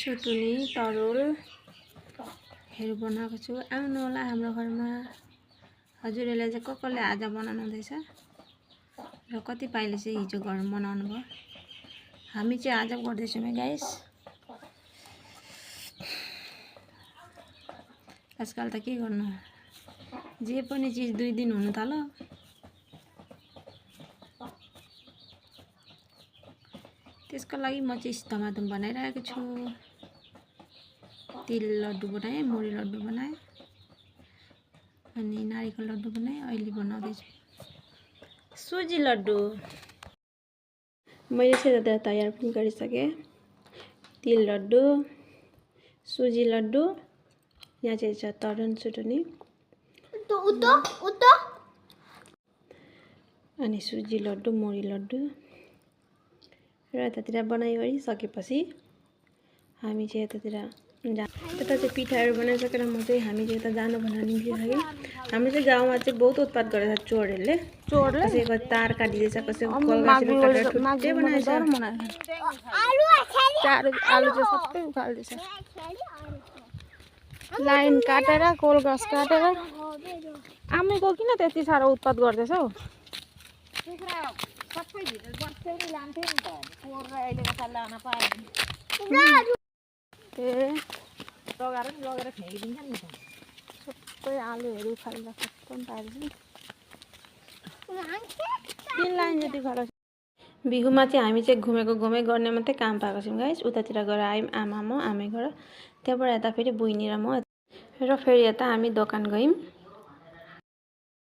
सुटुनी तरुलहरू बनाएको छु। आउनु होला हाम्रो घरमा। हजुरहरूले चाहिँ कसले आज बनाउनु हुँदैछ र कति पाइले चाहिँ हिजो घर बनाउनु भयो। हामी चाहिँ आज गर्दैछौँ गाइस। आजकल त के गर्नु, जे पनि चिज 2 दिन हुनु थाल्यो। त्यसको लागि म चाहिँ धमाधम बनाइरहेको छु। तिल लड्डु बनाएँ, मुरी लड्डु बनाएँ अनि नारिकल लड्डु बनाएँ। अहिले बनाउँदैछु सुजी लड्डु। मैले चाहिँ तयार पनि गरिसकेँ। तिल लड्डु, सुजी लड्डु, यहाँ चाहिँ छ तरुल सुटुनी अनि सुजी लड्डु, मुरी लड्डु। र यतातिर बनाइवरी सकेपछि हामी चाहिँ यतातिर यता चाहिँ पिठाहरू बनाइसकेर हामी चाहिँ यता जानु भनेर निस्किसक्यौँ। हाम्रो चाहिँ गाउँमा चाहिँ बहुत उत्पात गरेछ चोरहरूले। कसैको तार काटिदिएछ, कसैको कलगाछीले काटेर ठुट्टै बनाएछ। आलु चाहिँ सबै उखाल्दैछ। लाइन काटेर कोलगाछ काटेर। आमैको किन त्यति साह्रो उत्पात गर्दैछ हौ? सबै भित्र बस्दै लान्थ्यो नि त। चोर र अहिलेको त लान पाएन। लगेर फ्याँकिदिन्छ नि त। सबै आलुहरू उखालेर खत्तम पारेछ। 3 लाइन जति खरच। बिहुमा चाहिँ हामी चाहिँ घुमेको गर्ने मात्रै काम पाएको छौँ गाइस। उतातिर गएर आयौँ आमा म, आमै गएर। त्यहाँबाट यता फेरि बहिनी र म र फेरि यता हामी दोकान गयौँ।